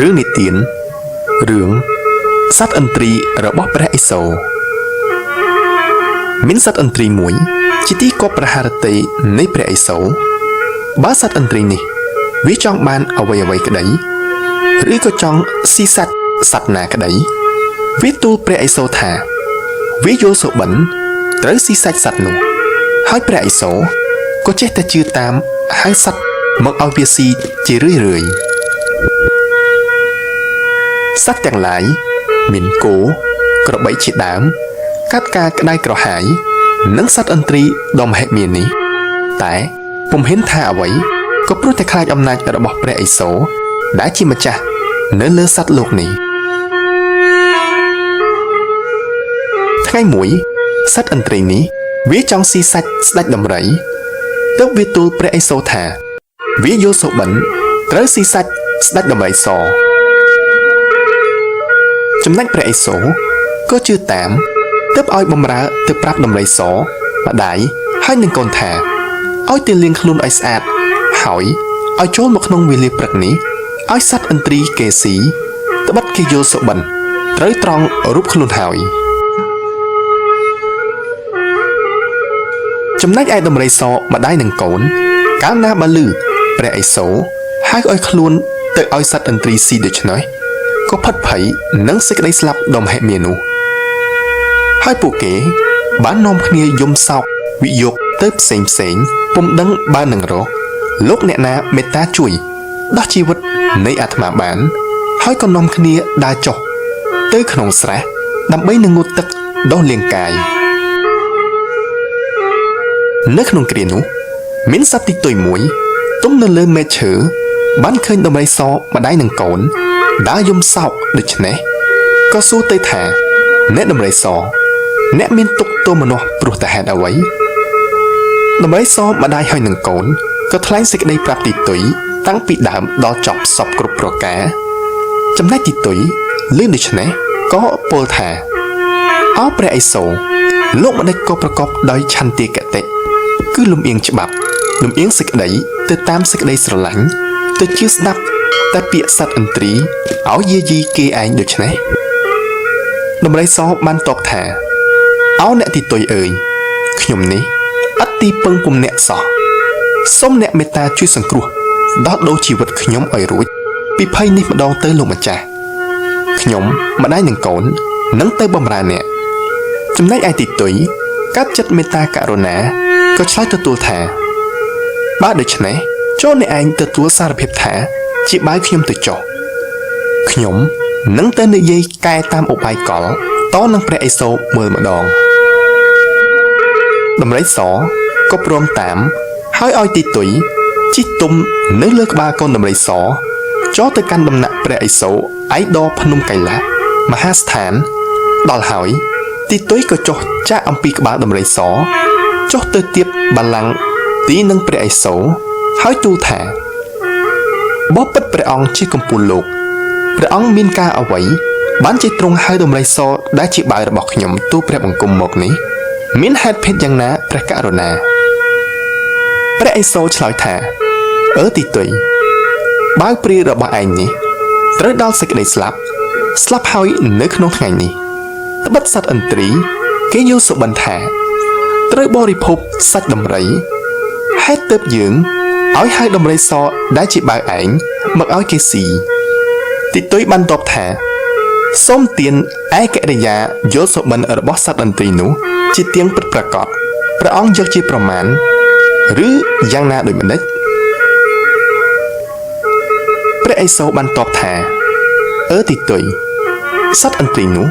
រឿងនិទានរឿងសត្វឥន្ទ្រីរបស់ព្រះឥសូរមានសត្វឥន្ទ្រីមួយជាទីគប់ប្រហារតីនៃព្រះឥសូរបើសត្វឥន្ទ្រីនេះវាចង់បានអ្វីអ្វីក្តីឬក៏ចង់ស៊ីសត្វសត្វណាក្តីវាទូលព្រះឥសូរថាវាយល់សុបិនត្រូវស៊ីសាច់សត្វនោះហើយព្រះឥសូរក៏ចេះតែជឿតាមហៅសត្វមកឲ្យវាស៊ីជារឿយៗសត្វទាំងឡាយមានគោក្របីជាដើមកាត់ការក្តៅក្រហាយនិងសត្វឥន្ទ្រីដ៏មហិមានេះតែពុំហ៊ានថាអ្វីក៏ព្រោះតែខ្លាចអំណាចរបស់ព្រះឥសូរដែលជាម្ចាស់នៅលើសត្វលោកនេះថ្ងៃមួយសត្វឥន្ទ្រីនេះវាចង់ស៊ីសាច់ស្ដេចដំរីទើបវាទូលព្រះឥសូរថាវាយល់សុបិនត្រូវស៊ីសាច់ស្ដេចដំរីសចំណែកព្រះឥសូរក៏ជឿតាមទើបឲ្យបំរើទៅប្រាប់ដំរីសម្ដាយហើយនឹងកូនថាឲ្យទៅលាងខ្លួនឲ្យស្អាតហើយឲ្យចូលមកក្នុងវេលាព្រឹកនេះឲ្យសត្វឥន្ទ្រីគេស៊ីត្បិតគេយល់សុបិនត្រូវត្រង់រូបខ្លួនហើយចំណែកឯដំរីសម្ដាយនឹងកូនកាលណាបើលឺព្រះឥសូរហៅឲ្យខ្លួនទៅឲ្យសត្វឥន្ទ្រីស៊ីដូច្នេះក៏ផិតភ័យនឹងសេចក្តីស្លាប់ដ៏មហិមានោះហើយពួកគេបាននាំគ្នាយំសោកវិយោគទៅផ្សេងផ្សេងពុំដឹងបើនឹងរកលោកអ្នកណាមេត្តាជួយដោះជីវិតនៃអាត្មាបានហើយក៏នាំគ្នាដើរចុះទៅក្នុងស្រះដើម្បីនឹងងូតទឹកដោះលាងកាយនៅក្នុងគ្រានោះមានសត្វទីទុយមួយទុំនៅលើមែកឈើបានឃើញដំរីសម្ដាយនឹងកូនដើរយំសោកដូច្នេះក៏សួរទៅថាអ្នកដំរីសអ្នកមានទុក្ខទោមនស្សព្រោះតែហេតុអ្វីដំរីសម្ដាយហើយនឹងកូនក៏ថ្លែងសេចក្តីប្រាប់ទីទុយតាំងពីដើមដល់ចប់សពគ្រប់ប្រការចំណែកទីទុយឮដូច្នេះក៏ពោលថាអោព្រះឥសូរលោកម្ដេចក៏ប្រកបដោយឆន្ទាគតិគឺលំអៀងច្បាប់លំអៀងសេចក្តីទៅតាមសេចក្តីស្រឡាញ់ទៅជឿស្ដាប់តែពាក្យសត្វឥន្ទ្រីឲ្យយាយីគេឯងដូច្នេះដំរីសបានតបថាអោអ្នកទីទុយអើយខ្ញុំនេះឥតទីពឹងពុំអ្នកសោះសូមអ្នកមេត្តាជួយសង្គ្រោះដោះដូរជីវិតខ្ញុំឲ្យរួចពីភ័យនេះម្ដងទៅលោកម្ចាស់ខ្ញុំម្ដាយនឹងកូននឹងទៅបម្រើអ្នកចំណែកឯទីទុយកាត់ចិត្តមេត្តាករុណាក៏ឆ្លើយទទួលថាបើដូច្នេះចូលអ្នកឯងទទួលសារភាពថាជាបាយខ្ញុំទៅចុះខ្ញុំនឹងទៅនិយាយកែតាមឧបាយកលតនឹងព្រះឥសូរមើលម្ដងដំរីសក៏ព្រមតាមហើយឲ្យទីទុយជិះទុំនៅលើក្បាលកូនដំរីសចូលទៅកាន់ដំណាក់ព្រះឥសូរឯដភ្នំកៃឡាមហាស្ថានដល់ហើយទីទុយក៏ចុះចាកអំពីក្បាលដំរីសចុះទៅទៀបបល្ល័ង្កទីនឹងព្រះឥសូរហើយទូលថាបបិទ្ធព្រះអង្គជាកំពូលលោកព្រះអង្គមានការអ្វីបានជាទ្រង់ហៅដំរីសដែលជាបាវរបស់ខ្ញុំទូលព្រះបង្គំមកនេះមានហេតុភេទយ៉ាងណាព្រះករុណាព្រះឥសូរឆ្លើយថាអឺទីទុយបាវព្រារបស់ឯងនេះត្រូវដល់សេចក្តីស្លាប់ស្លាប់ហើយនៅក្នុងថ្ងៃនេះត្បិតសត្វឥន្ទ្រីគេយល់សុបិនថាត្រូវបរិភោគសាច់ដំរីហេតុទើបយើងឲ្យហៅដំរីសដែលជាបាវឯងមកឲ្យគេស៊ីទីទុយបានតបថាសូមទានឯកិរិយាយល់សុបិនរបស់សត្វឥន្ទ្រីនោះជាទៀងពិតប្រាកដព្រះអង្គយកជាប្រមាណឬយ៉ាងណាដូចម្ដេចព្រះឥសូរបានតបថាអឺទីទុយសត្វឥន្ទ្រីនោះ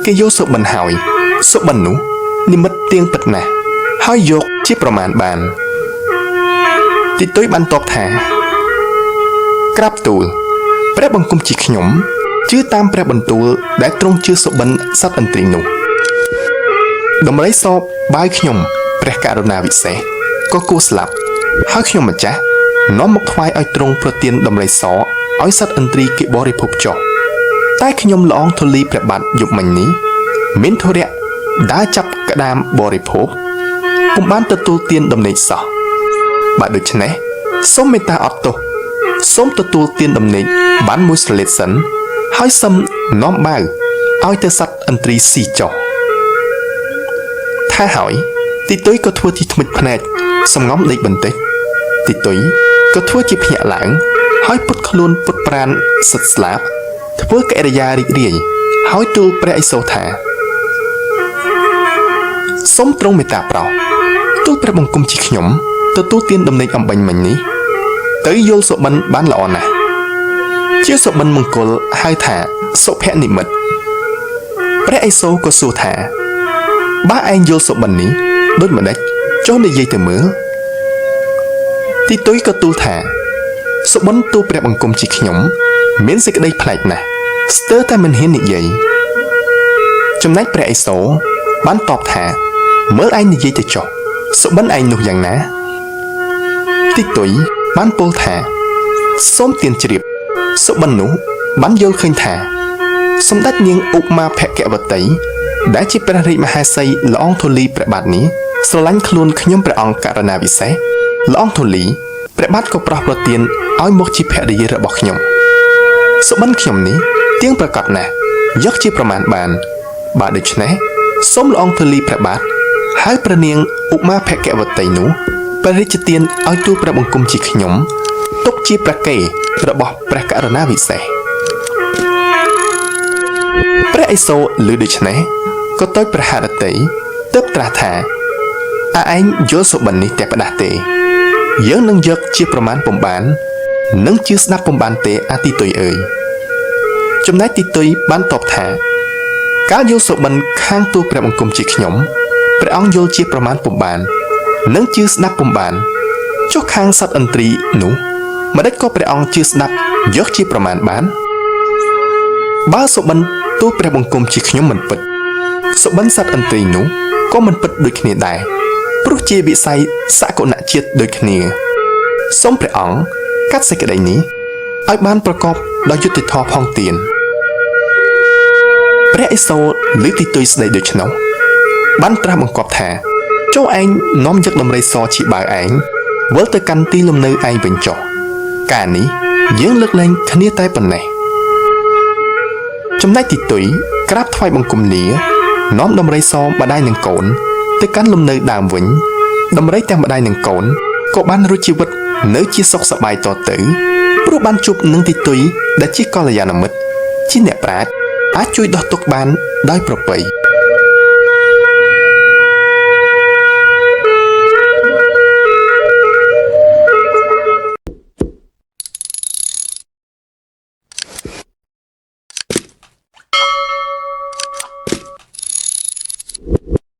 គេយកសុបិនហើយសុបិននោះនិមិត្តទៀងពិតណាស់ហើយយកជាប្រមាណបានទីទុយបានតបថាក្រាបទូលព្រះបង្គំជាខ្ញុំជឿតាមព្រះបន្ទូលដែលទ្រង់ជឿសុបិនសត្វឥន្ទ្រីនោះដំរីសបាវខ្ញុំព្រះករុណាវិសេសក៏គួរស្លាប់ហើយខ្ញុំម្ចាស់នាំមកថ្វាយឲ្យទ្រង់ប្រទានដំរីសឲ្យសត្វឥន្ទ្រីគេបរិភោគចុះតែខ្ញុំល្អងធូលីព្រះបាទយប់មិញនេះមានធុរៈដើរចាប់ក្តាមបរិភោគពុំបានទទួលទានដំណេកសោះបើដូច្នេះសូមមេត្តាអត់ទោស សូមទទួលទានដំណេកបានមួយស្លេតសិនហើយសឹមនាំបាវឲ្យទៅសត្វឥន្ទ្រីស៊ីចុះថាហើយទីទុយក៏ធ្វើជាថ្មិចភ្នែកសំងំដេកបន្តិចទីទុយក៏ធ្វើជាភ្ញាក់ឡើងហើយពុតខ្លួនពុតប្រានសិតស្លាប់ធ្វើកិរិយារីករាយហើយទូលព្រះឥសូរថាសូមទ្រង់មេត្តាប្រោសទូលព្រះបង្គំជាខ្ញុំទទួលទានដំណេកអំបញ្ញមិញនេះទៅយល់សុបិនបានល្អណាស់ជាសុបិនមង្គលហៅថាសុភនិមិត្តព្រះឥសូរក៏សួរថាបើឯងយល់សុបិននេះដូចម្ដេចចុះនិយាយទៅមើលទីទុយក៏ទូលថាសុបិនទូលព្រះបង្គំជាខ្ញុំមានសេចក្តីប្លែកណាស់ស្ទើរតែមិនហ៊ាននិយាយចំណែកព្រះឥសូរបានតបថាមើលឯងនិយាយទៅចុះសុបិនឯងនោះយ៉ាងណាទីទុយបានពោលថាសូមទានជ្រាបសុបិននោះបានយល់ឃើញថាសម្ដេចនាងឧមាភគវតីដែលជាព្រះរាជមហេសីល្អងធូលីព្រះបាទនេះស្រឡាញ់ខ្លួនខ្ញុំព្រះអង្គករណាវិសេសល្អងធូលីព្រះបាទក៏ប្រោះប្រទានឲ្យមកជាភរិយារបស់ខ្ញុំសុបិនខ្ញុំនេះទៀងប្រកបណាស់យកជាប្រមាណបានបើដូច្នេះសូមល្អងធូលីព្រះបាទហើយព្រះនាងឧមាភគវតីនោះព្រះរាជទានឲ្យទូលព្រះបង្គំជាខ្ញុំទុកជាព្រះកេររបស់ព្រះករណាវិសេសព្រះឥសូរឮដូច្នេះក៏តូចព្រះហឫទ័យទើបត្រាស់ថាឯងយល់សុបិននេះតែផ្ដាស់ទេយើងនឹងយកជាប្រមាណពុំបាននិងជឿស្ដាប់ពុំបានទេអាទីទុយអើយចំណែកទីទុយបានតបថាកាលយល់សុបិនខាងទូលព្រះបង្គំជាខ្ញុំព្រះអង្គយល់ជាប្រមាណពុំបាននិងជឿស្ដាប់ពុំបានចុះខាងសត្វឥន្ទ្រីនោះម្ដេចក៏ព្រះអង្គជឿស្ដាប់យកជាប្រមាណបានបើសុបិនទូលព្រះបង្គំជាខ្ញុំមិនពិតសុបិនសត្វឥន្ទ្រីនោះក៏មិនពិតដូចគ្នាដែរព្រោះជាវិស័យសកុណជាតិដូចគ្នាសូមព្រះអង្គកាត់សេចក្តីនេះឲ្យបានប្រកបដោយយុត្តិធម៌ផងទៀនព្រះឥសូរឮទីទុយស្ដីដូច្នោះបានត្រាស់បង្គាប់ថាចូលឯងនាំយកដំរីសជាបាវឯងវិលទៅកាន់ទីលំនៅឯងវិញចុះការនេះយើងលើកលែងគ្នាតែប៉ុណ្ណេះចំណែកទីទុយក្រាបថ្វាយបង្គំលានាំដំរីសម្ដាយនឹងកូនទៅកាន់លំនៅដើមវិញដំរីទាំងម្ដាយនឹងកូនក៏បានរួចជីវិតនៅជាសុខសប្បាយតទៅព្រោះបានជួបនឹងទីទុយដែលជាកល្យាណមិត្តជាអ្នកប្រាជ្ញអាចជួយដោះទុក្ខបានដោយប្រពៃ។